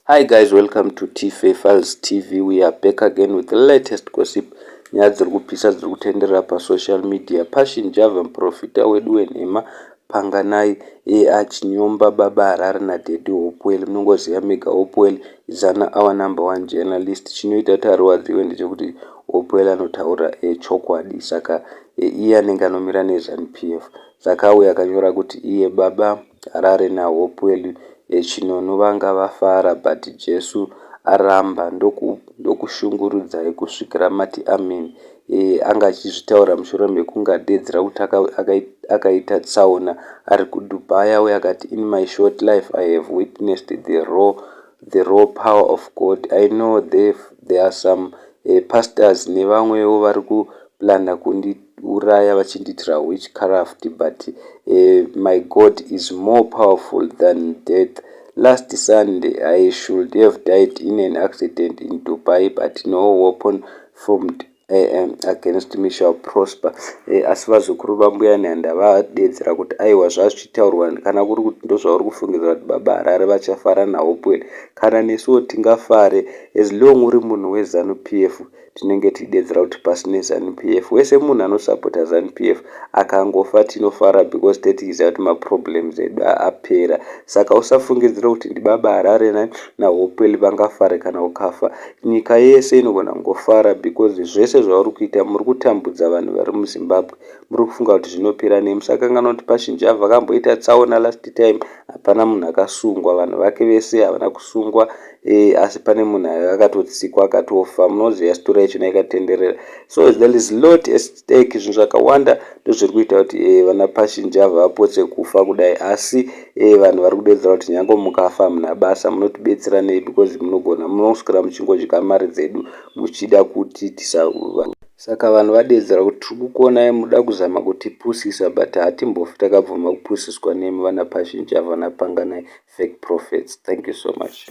Hi guys, welcome to TFA Files TV. We are back again with the latest gossip. Nyaya dziri kupisa dziri kutenderera pasocial media. Passion Java, muprofita wedu wenhema Panganai, achinyomba Baba Harare naDaddy Hopewell. Munongoziva mega Hopewell is our number one journalist. Chinoita kuti arwadziwe ndechekuti Hopewell anotaura chokwadi, saka iye anenge anomira neZANU PF. Saka auya akanyora kuti iye Baba Harare naHopewell Chin'ono vanga vafara, but Jesu aramba ndokushungurudzai kusvikira mati amen. Anga achizvitaura mushure mekunge adedzera kuti akaita tsaona ari kuDubai. Auya akati, "In my short life I have witnessed the raw power of God. I know there are some pastors nevamwewo vari kuplana kundiuraya vachindiitira witchcraft, but my God is more powerful than death. Last Sunday I should have died in an accident in Dubai, but no weapon formed against me shall prosper." Asi vazukuru vaMbuya Nehanda vadedzera kuti aiwa, zvazvichitaurwa kana kuri kuti ndozvauri kufungidzira kuti Baba Harare vachafara naHopewell, kana nesuwo tingafare. As long uri munhu weZANU PF, tinenge tichidedzera kuti pasi neZANU PF. Wese munhu anosapota ZANU PF akangofa, tinofara because tetiziva kuti maproblems edu apera. Saka usafungidzira kuti ndibaba Harare naHopewell vangafare kana ukafa. Nyika yese inogona kungofara because zvese zvauri kuita, muri kutambudza vanhu vari muZimbabwe. Muri kufunga kuti zvinopera nei? Musakanganwa kuti Passion Java akamboita tsaona last time. Hapana munhu akasungwa, vanhu vake vese havana kusungwa, asi pane munhu akatotsikwa akatofa. Munoziva story yachona ikatenderera. So there is lot at stake. Zvinhu zvakawanda ndozviri kuita kuti vana Passion Java vapotse kufa kudai. Asi vanhu vari kudedzera kuti nyange mukafa hamuna basa, munotibetsera nei? Because munogona munoswera muchingodya mari dzedu muchida kuti tisa. Saka vanhu vadedzera kuti tiri kukuonai muda kuzama kutipusisa, but hatimbofi takabvuma kupusiswa nemi vana Passion Java naPanganai, fake prophets. Thank you so much.